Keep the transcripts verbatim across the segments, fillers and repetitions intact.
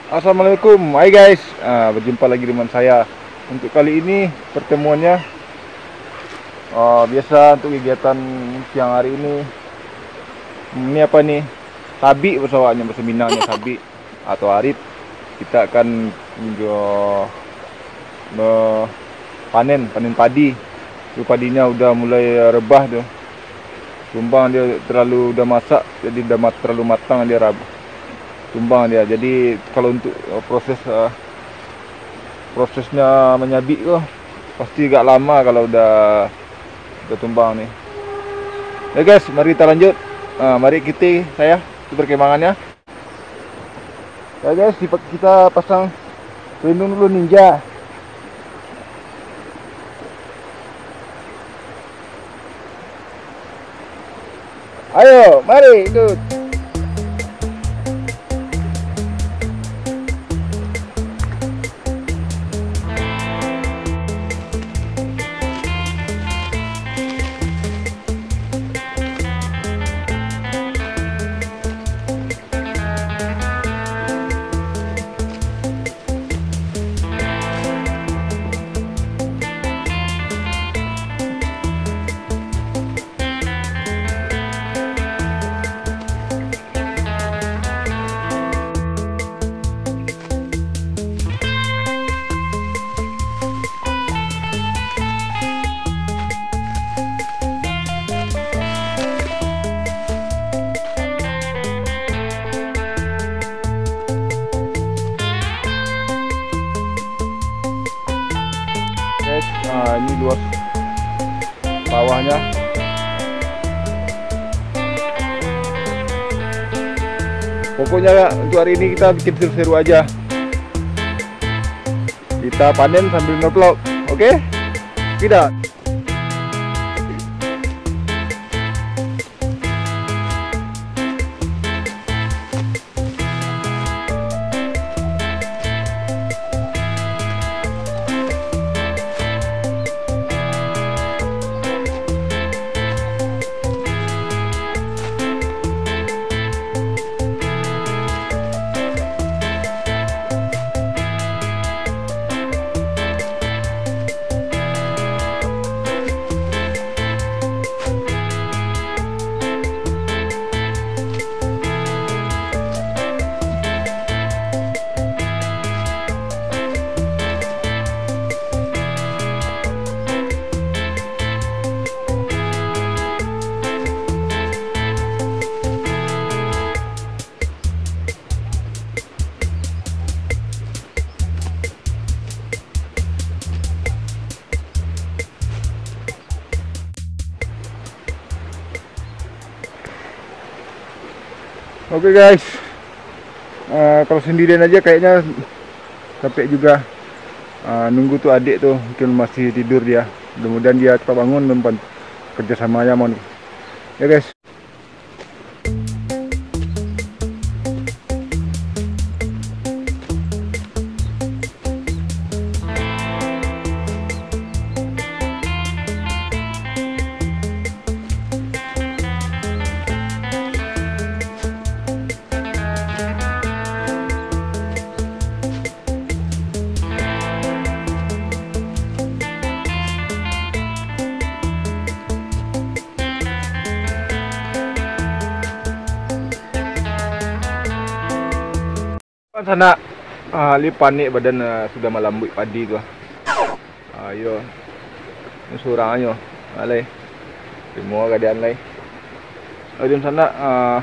Assalamualaikum, hai guys. Ah, berjumpa lagi dengan saya. Untuk kali ini pertemuannya, ah, biasa untuk kegiatan siang hari ini. Ini apa nih? Tabik bahasa awaknyo, bahasa Minangnyo tabik atau arit. Kita akan jo me-, panen, panen padi. Tu padinya udah mulai rebah tu. Tumbang dia terlalu udah masak, jadi udah mat-, terlalu matang dia rab-, tumbang dia. Jadi kalau untuk, eh, proses, eh, prosesnya menyabik tu pasti agak lama kalau udah, udah tumbang ni. Ya guys, mari kita lanjut. Ah, mari ikuti saya ke perkembangannya. Ya guys, dipa-, kita pasang pelindung dulu ninja. Ayo, mari, Dut. Guys, nah, ini luas sawahnya. Pokoknya untuk hari ini kita bikin seru-seru aja. Kita panen sambil ngevlog, oke? Tidak. Oke guys, eh, kalau sendirian aja kayaknya capek juga. Eh, nunggu tu adik tu, mungkin masih tidur dia. Mudah-mudahan dia cepat bangun, mempan-, kerja sama aja mau ni. Ya guys. Kan sanak, ah, lai panek badan, ah, sudah malambuik padi tu, ah. Ah, iyo. Ini surang ajo. Ah, lai. Timo keadaan lai. Adun sanak, ah,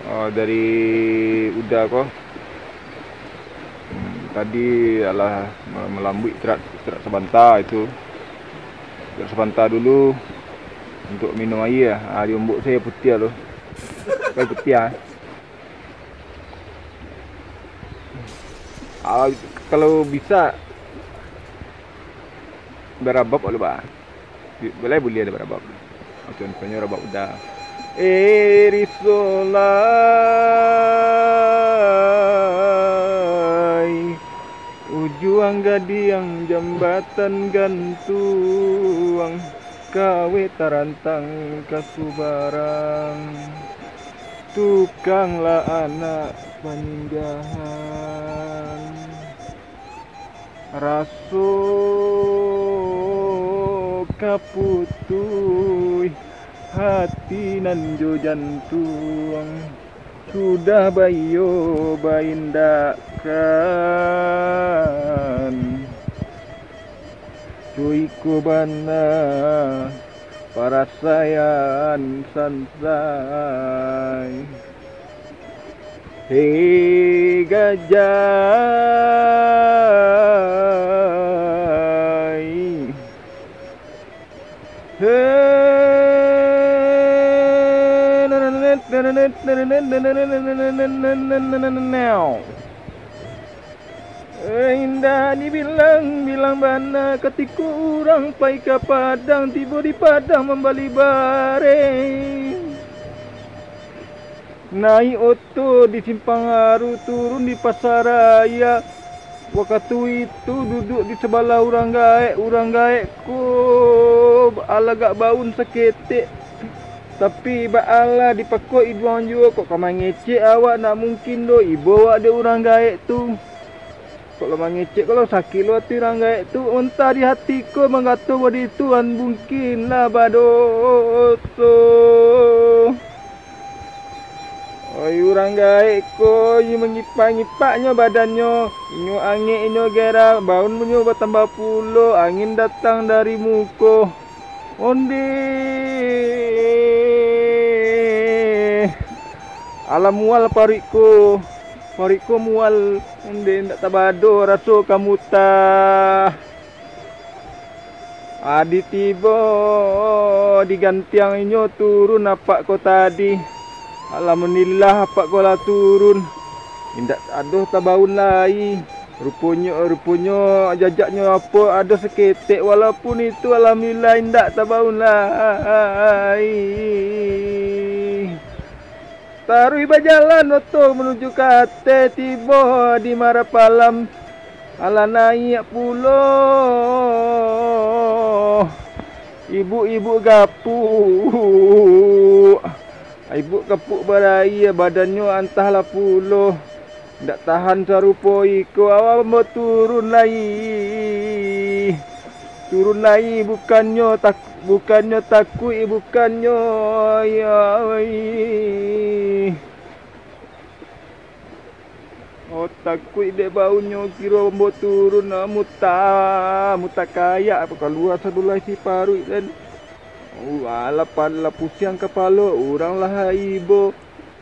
ah, dari Uda ko. Hmm, tadi alah ma-, malambuik terak, terak sabanta itu. Terak sabanta dulu untuk minum aia. Ah, di ombok sajo putiah tu. Kai putiah. Ah, kalau bisa, barabab lo, Bah. Bi-, boleh, boleh ado barabab. Contohnyo rabab Uda. Eri solai, ujuang gadiang jambatan gantuang, kawe tarantang ka subarang. Tukanglah anak paninggahan, raso ka putuih hati nan jo jantuang, sudah baiyo baindakkan. Jo iko bana parasaian sansai. Hei gajai. Hei. Eh, indak dibilang-bilang bana, katiko urang pai ka Padang, tibo di Padang mambali bareh. Naiak oto di Simpang Aru, turun di Pasaraya. Wakatu itu duduak di sabalah urang gaek, urang gaek ko alagak baun saketek. Tapi baalah dipako iduang juo, kok ka mangecek awak, ndak mungkin doh ibo awak dek urang gaek tu. Kok lah mangecek, kok lah sakik lo ati urang gaek tu, ontah di hati ko manggato bodi tu, an mungkin lah badoso. Oi, urang gaek ko, inyo mangipak-ngipaknyo badannyo, inyo angek, inyo gerah, baun inyo batambah pulo, angin datang dari muko. Ondeh, alah mual paruik ko, paruik ko mual, ondeh, indak tabado raso ka mutah. Adi tibo di gantiang inyo turun apak ko tadi. Alhamdulillah, apak ko lah turun. Indak ado tabaun lai. Ruponyo, ruponyo jajaknyo apo ado saketek, walaupun itu alhamdulillah indak tabaun lai. Taruih bajalan oto manuju ka ateh, tibo di Marapalam. Alah naiak pulo. Ibuk-ibuk gapuak. Ibuk gapuak baraia, badannyo antahlah pulo. Ndak tahan sarupo iko, awak ambo turun lai. Turun lai, bukannyo tak-, bukannyo takuik, bukannyo, ya, oi. Oh, takuik dek baunnyo, kiro ambo turun, ah, muta-, mutakayak, kalua sabalah isi paruik, kan. Oh, alah, pala pusiang kapalo, urang lah ibo.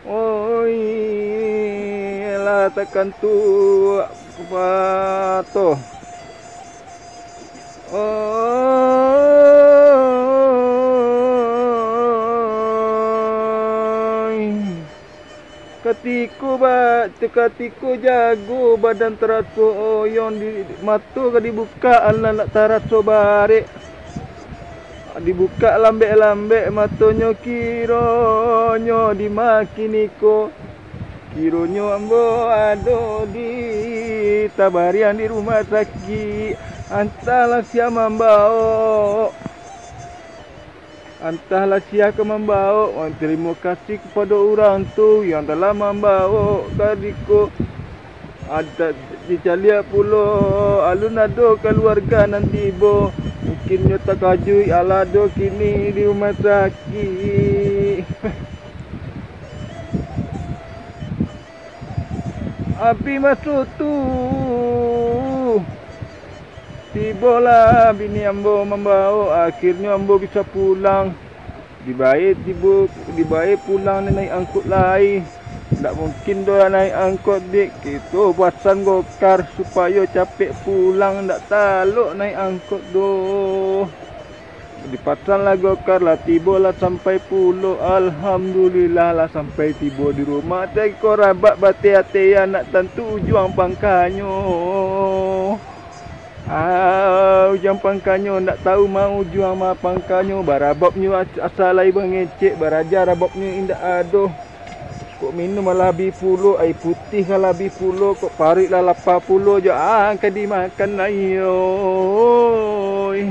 Oi, lah takantuak mato. Oi. Katiko ba-, katiko jago badan taraso oyong, di, mato ka dibukak, alah nak taraso barek. Dibukak lambek-lambek matonyo, kironyo di ma kiniko. Kironyo ambo ado di tabariang di rumah sakik. Antahlah sia mambawok. Antahlah sia ka mambawok. Tarimo kasih kapado urang tu yang telah mambawok ka diko. Ada dicaliak pulo, alun ado kaluarga nan tibo. Mungkin nyo takajuik, alah ado kini di rumah sakik. Abih maso tu, tibolah bini ambo mambawok, akhirnyo ambo bisa pulang. Dibae tibo, dibae pulang naiak angkot lai. Ndak mungkin doh naiak angkot, dek. Kito pasan gokar supayo capek pulang, ndak talok naiak angkot doh. Dipasan lah gokar, lah tibo, lah sampai pulo. Alhamdulillah, lah sampai tibo di rumah. Teko rabak bateh-ateh, ndak tantu ujuang pangkanyo. Ah, ujuang pangkanyo ndak tahu ma ujuang ma pangkanyo, barababnyo as-, asa lai bangecek, baraja rababnyo indak ado. Kok minum lah abih pulo, aia putih lah abih pulo, kok paruik lah lapa pulo, jo a ka dimakan lai, oi.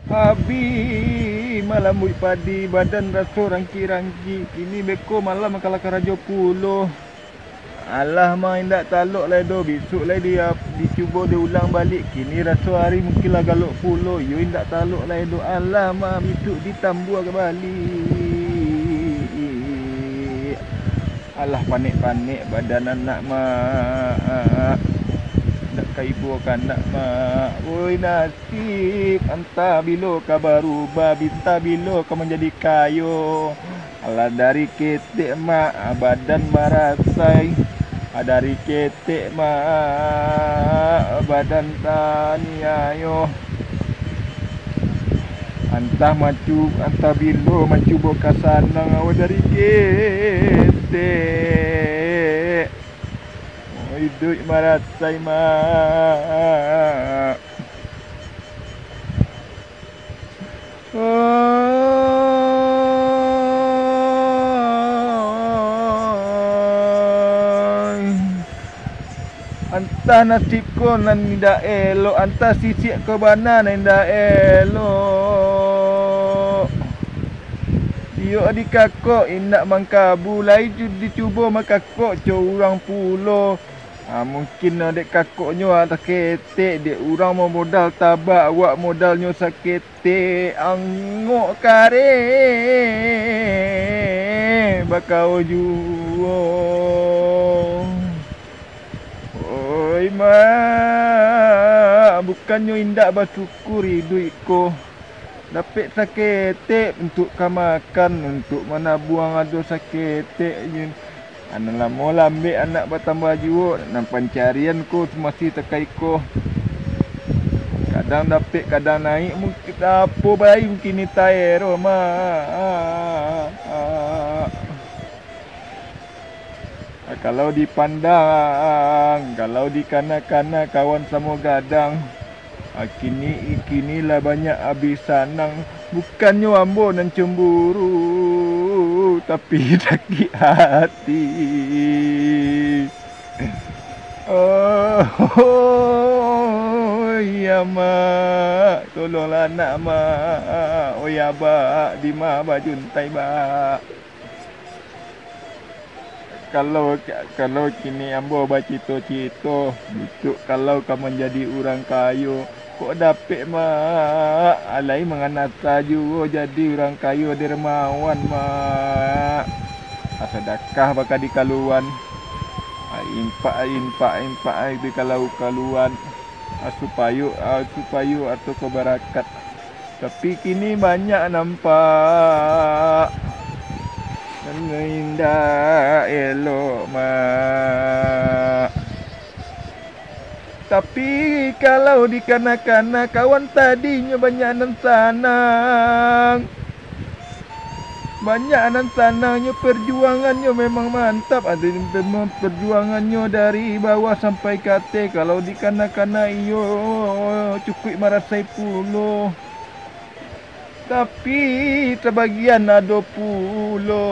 Abih Malambuik padi, badan raso rangki-rangki. Kini beko malam kalah karajo pulo. Alah, ma, indak talok lai doh, bisuak lai di, dicubo diulang baliak. Kini raso ari mungkin lah galok pulo, iyo indak talok lai doh. Alah, ma, bisuak ditambua ka baliak. Alah, panek-panek badan anak, ma, indak ka ibo ka anak, ma. Woi, nasib, antah bilo ka barubah, antah bilo ka manjadi kayo. Alah, dari ketek, mak, badan marasai. Dari ketek, mak, badan taniayo. Antah macu-, antah bilo mancubo ka sanang awak dari ketek. Iduik marasai, mak. Antah nasib ko nan indak elok, antah sisiak ko bana nan indak elok. Iyo dikakok indak mangkabu, lai ju-, dicubo makakok co urang pulo. Ah, mungkin dek kakoknyo ah taketek, dek urang mamodal tabak, awak modalnyo saketek, angok kareh bakau juo. Oi, mak, bukannyo indak basyukur iduik ko. Dapek saketek untuak ka makan, untuak manabuang ado saketek je. Anak lamo lambek anak batambah juo, nan pancarian ko masih takai ko. Kadang dapek, kadang naik, mungkin apo bae mungkin ni taero, mak. Kalau dipandang, kalau dikana-kana kawan samo gadang, kini, kini lah banyak abih sanang. Bukannyo ambo nan cemburu, tapi sakik hati. Oh, ya, mak, tolonglah anak, mak. Oi, abak, dima bajuntai, bak? Kalau, kalau kini ambo bacito-cito, bisuak kalau ka manjadi urang kayo, kok dapek, mak, alai manganasa juo jadi urang kayo dermawan, mak. Sadakah bakadi kaluan, impak, impak, impak, dikalau kaluan, supayo, supayo ato ko barakat. Tapi kini banyak nampak nan indak elok, mak. Tapi kalau dikana-kana kawan tadinyo banyak nan sanang. Banyak nan sanangnyo, perjuangannyo memang mantap. Ado memang perjuangannyo dari bawah sampai ka ateh. Kalau dikana-kana iyo cukuik marasai pulo. Tapi, sabagian ado pulo,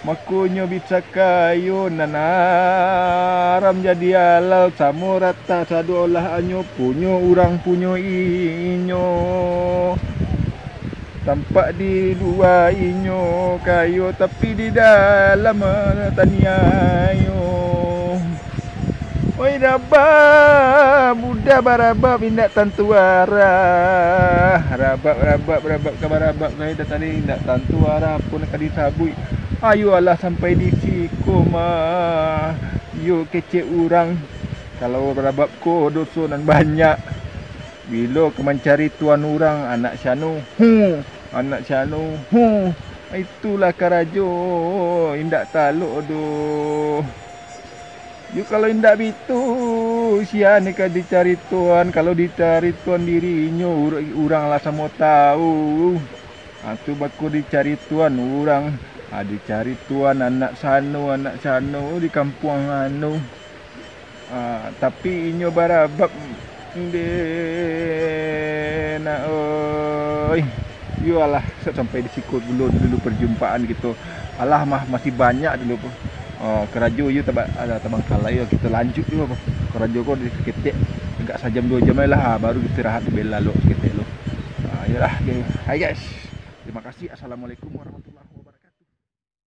makonyo bisa kayo, nan aram jadi alal, samo rata sadolah anyo punyo urang punyo inyo. Tampak di lua inyo kayo, tapi di dalam taniayo. Oi, rabab, budak barabab indak tantu arah. Rabab, rabab, rabab ka barabab, ngai tadi indak tantu arah pun ka disabuik. Ayo alah sampai di siko mah. Iyo kecek urang. Kalau barabab ko doso nan banyak. Bilo ka mancari tuan urang, anak sano, hu, anak sano, hu. Itulah karajo, indak talok doh. Yo, kalau indak bitu, sia ni ka dicari tuan? Kalau dicari tuan dirinyo, ur-, urang lah samo tau. Ha, tu bako dicari tuan urang. Ha, dicari tuan anak sano, anak sano di kampuang anu. Ha, tapi inyo barabab, deh, nak, oi. Yo alah, sa-, sampai di siko dulu, dulu perjumpaan kito. Alah, mah, masih banyak dulu, ah, karajo yo taba-, alah, tabangkalai yo, kito lanjut dulu, apa. Karajo ko di saketek, agak sajam duo jam ai lah, baru istirahat, bela lo saketek lo. Ayolah, guys. Hai, guys. Terima kasih. Assalamualaikum warahmatullahi